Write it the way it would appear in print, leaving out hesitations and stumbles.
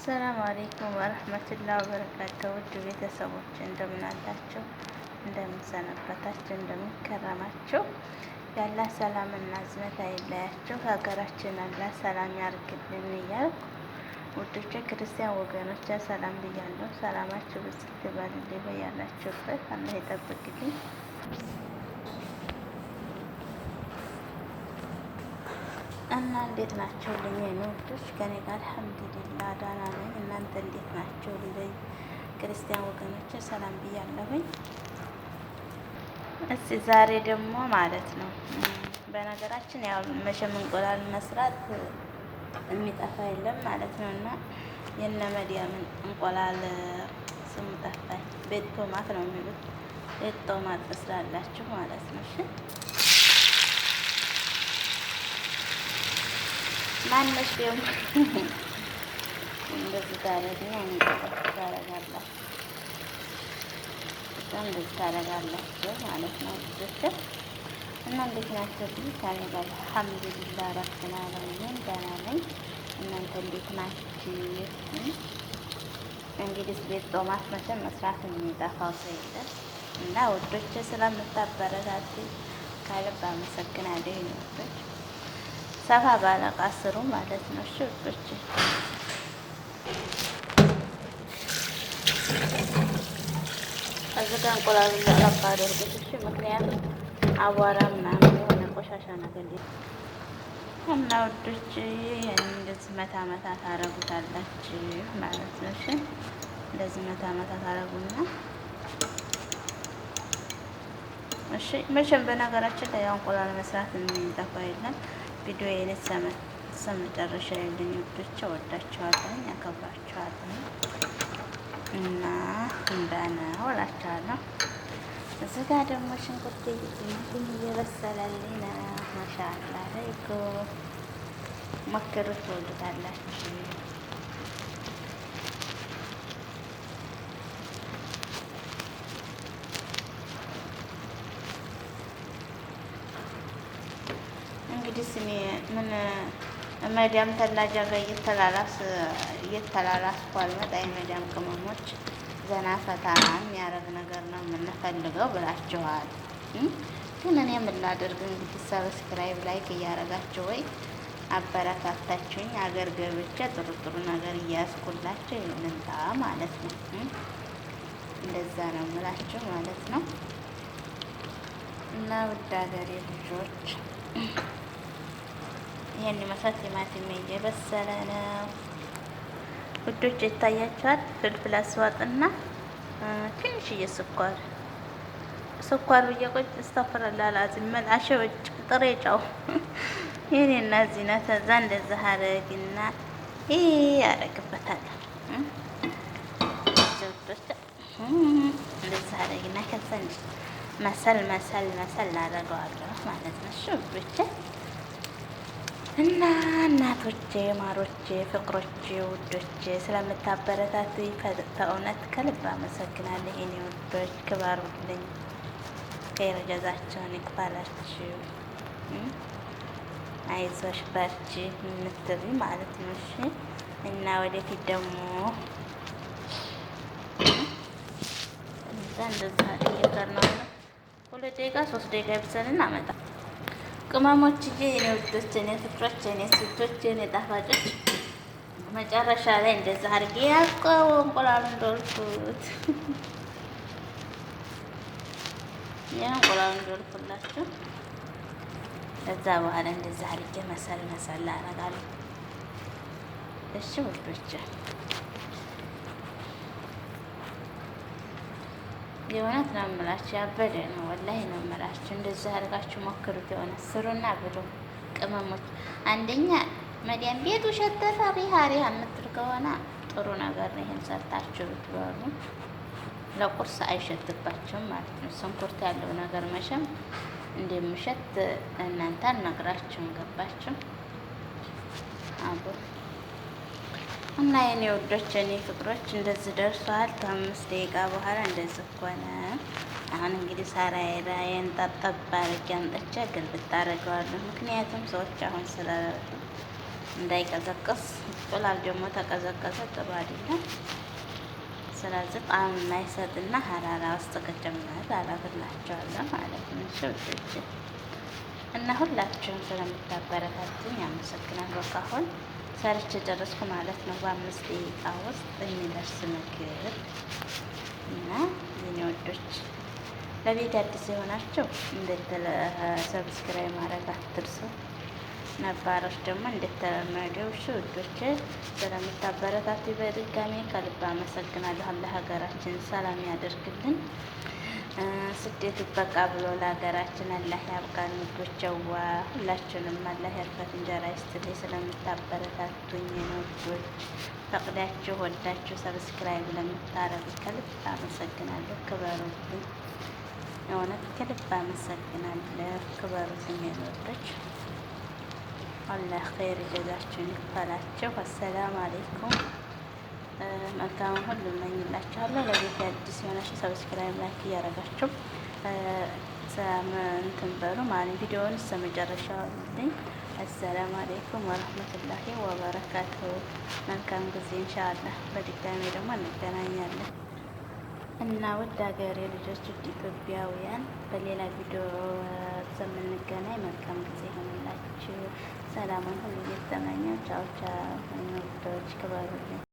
ሰላም አለይኩም ወረህመቱላህ ወበረካቱ። ውድ ቤተሰቦች እንደምን አላችሁ? እንደምን ሰነበታችሁ? እንደምን ከረማችሁ? ያላህ ሰላምና እዝነት አይለያችሁ። ሀገራችን አላህ ሰላም ያርግልን እያልኩ ውዶቼ ክርስቲያን ወገኖቼ ሰላም ብያለሁ። ሰላማችሁ ብዝት ይበልልኝ በያላችሁበት አላህ ይጠብቅልኝ። እና እንዴት ናቸው ልኝ የኔ ውዶች? ከኔ ጋር አልሐምዱሊላህ ደህና ነኝ። እናንተ እንዴት ናቸው ልኝ ክርስቲያን ወገኖቼ ሰላም ብያለሁኝ። እስቲ ዛሬ ደግሞ ማለት ነው በነገራችን ያው መቼም እንቁላል መስራት የሚጠፋ የለም ማለት ነው። እና የነ መዲያምን እንቁላል ስሙ ጠፋኝ፣ ቤት ቶማት ነው የሚሉት። ቤት ቶማት ስላላችሁ ማለት ነው። እሺ ማነሽ ደግሞ እንደዚህ ታረግና ታረጋላችሁ፣ እንደዚህ ታረጋላችሁ ማለት ነው ልጆች። እና እንዴት ናቸው? ከእኔ ጋር አልሐምዱሊላህ ረብል ዓለሚን ደህና ነኝ። እናንተ እንዴት ናችሁ? እንግዲህ ቤት ጦማት መቼም መስራት የሚጠፋው ሰው የለም። እና ውዶች ስለምታበረታቱኝ ከልብ አመሰግናለሁ። የእኔ ውዶች ሰፋ ባለ እቃ ስሩ ማለት ነው። እሺ ውዶች እዚህ ጋር እንቁላሉን ለቀብ አድርጉት። እሺ ምክንያቱም አቧራ ምናምን የሆነ ቆሻሻ ነገር እና ውዶች ይሄን እንደዚህ መታ መታ ታረጉታላችሁ ማለት ነው። እሺ እንደዚህ መታ መታ ታረጉና እሺ መቼም በነገራችን ላይ ያው እንቁላል መስራት የሚጠፋ የለም። ቪዲዮ የኔ መጨረሻ የለኝ ውዶች፣ እወዳችኋለሁ፣ አከብራችኋለሁ እና እንዳነው እላችኋለሁ። እዚህ ጋር ደግሞ ሽንኩርት ቲማቲም እየበሰለልኝ ነው። ማሻአላ አለይኩ ሞክሩት፣ ትወዱታላችሁ። እንግዲህ እኔ ምን መዲያም ተላጃ ጋር እየተላላስኩ አልመጣ የመዲያም ቅመሞች ዘና ፈታ የሚያደርግ ነገር ነው የምንፈልገው ብላችኋል። ግን እኔ ምን ላድርግ እንግዲህ subscribe like እያደረጋችሁ ወይ አበረታታችሁኝ አገር ገብቼ ጥሩ ጥሩ ነገር እያያዝኩላችሁ ይምንጣ ማለት ነው። እንደዛ ነው የምላችሁ ማለት ነው። እና ውድ ሀገሬ ልጆች ይሄን ይመስላል። ቲማቲም እየበሰለ ነው ውዶች፣ ይታያችኋል። ፍልፍል አስዋጥና ትንሽዬ ስኳር ስኳር ብዬ ቆይ እስተፍረላ ላዚም መላሸ ጥሬ ጨው ይሄን እና እዚህ ነው። ከዛ እንደዛ አረግና ይሄ አረግበታለሁ። እንደዛ አረግና ከዛ መሰል መሰል መሰል አደርገዋለሁ ማለት ነው። እሺ ውዶቼ እና እናቶቼ፣ ማሮቼ፣ ፍቅሮቼ፣ ውዶቼ ስለምታበረታቱኝ በእውነት ከልብ አመሰግናለሁ። የኔ ውዶች ክበሩልኝ፣ ኸይር ጀዛቸውን ይክፈላችሁ። አይዞሽ በርቺ የምትሉኝ ማለት ነው። እሺ እና ወደፊት ደግሞ እንደዛ እየቀር ነው 2 ደቂቃ 3 ደቂቃ ይብሰልና አመጣ ቅመሞችዬ፣ የኔ ውዶች፣ የኔ ፍቅሮች፣ የኔ ስቶች፣ የኔ ጣፋጮች መጨረሻ ላይ እንደዛ አድርጌ ያልቀው እንቁላሉን ዶልኩት። ያ እንቁላሉን ዶልኩላችሁ። ከዛ በኋላ እንደዛ አድርጌ መሰል መሰል አደርጋለሁ። እሺ ውዶች የእውነት ነው የምላችሁ፣ ያበደ ነው ወላሂ ነው የምላችሁ። እንደዚህ አድርጋችሁ ሞክሩት። የሆነ ስሩና ብሉ ቅመሞች። አንደኛ መዲያም ቤቱ ሸተተ ሪሃ ሪሃ የምትል ከሆነ ጥሩ ነገር ነው። ይሄን ሰርታችሁ ብትበሉ ለቁርስ አይሸትባችሁም ማለት ነው። ሽንኩርት ያለው ነገር መቼም እንደምሸት እናንተ አልነግራችሁም። ገባችሁ? አቦ እና የኔ ውዶች የኔ ፍቅሮች እንደዚህ ደርሷል። ከ5 ደቂቃ በኋላ እንደዚህ ሆነ። አሁን እንግዲህ ሳራዬን ጠጠብ አድርጌ አምጥቼ ግልብጥ አደርገዋለሁ። ምክንያቱም ሰዎች አሁን ስለበሉ እንዳይቀዘቅዝ። እንቁላል ደግሞ ተቀዘቀዘ ጥሩ አይደለም። ስለዚህ ጣዕም የማይሰጥና حرارة ውስጥ ከጨመር አደርግላቸዋለሁ ማለት ነው። እሺ ውዶቼ እና ሁላችሁም ስለምታበረታቱኝ አመሰግናለሁ። በቃ አሁን ሰርቼ ጨረስኩ ማለት ነው። በ5 ደቂቃ ውስጥ የሚደርስ ምግብ። እና የኔ ውዶች፣ ለቤት አዲስ የሆናችሁ እንደ subscribe ማድረግ አትርሱ። ነባሮች ደግሞ እንደተለመደው እሺ ውዶቼ ስለምታበረታቱ በድጋሚ ከልብ አመሰግናለሁ። አላህ ሀገራችን ሰላም ያደርግልን። ስደት በቃ ብሎ ለሀገራችን አላህ ያብቃን። ውዶቼዋ ሁላችንም አላህ ያርፈት እንጀራ ይስጥልኝ። ስለምታበረታቱኝ ውዶች፣ ፈቅዳችሁ ወዳችሁ subscribe ለምታረጉ ከልብ አመሰግናለሁ። ክበሩልኝ፣ እውነት ከልብ አመሰግናለሁ። ክበሩልኝ ውዶች። አላህ ኸይር ጀዛችሁን ይክፈላችሁ። አሰላም አለይኩም። መልካም ሁሉ እመኝላችኋለሁ። ለቤት አዲስ የሆናችሁ subscribe፣ like እያደረጋችሁ እንትን በሉ ማለት ቪዲዮውን እስከ መጨረሻው ልኝ። አሰላሙ አለይኩም ወረህመቱላሂ ወበረካቱ። መልካም ጊዜ ኢንሻአላህ። በድጋሚ ደግሞ እንገናኛለን እና ውድ ሀገሬ ልጆች፣ ውድ ኢትዮጵያውያን፣ በሌላ ቪዲዮ እስከምንገናኝ መልካም ጊዜ ይሆንላችሁ። ሰላሙን ሁሉ እየተመኘው ቻው ቻው። ውዶች ክበሩልኝ።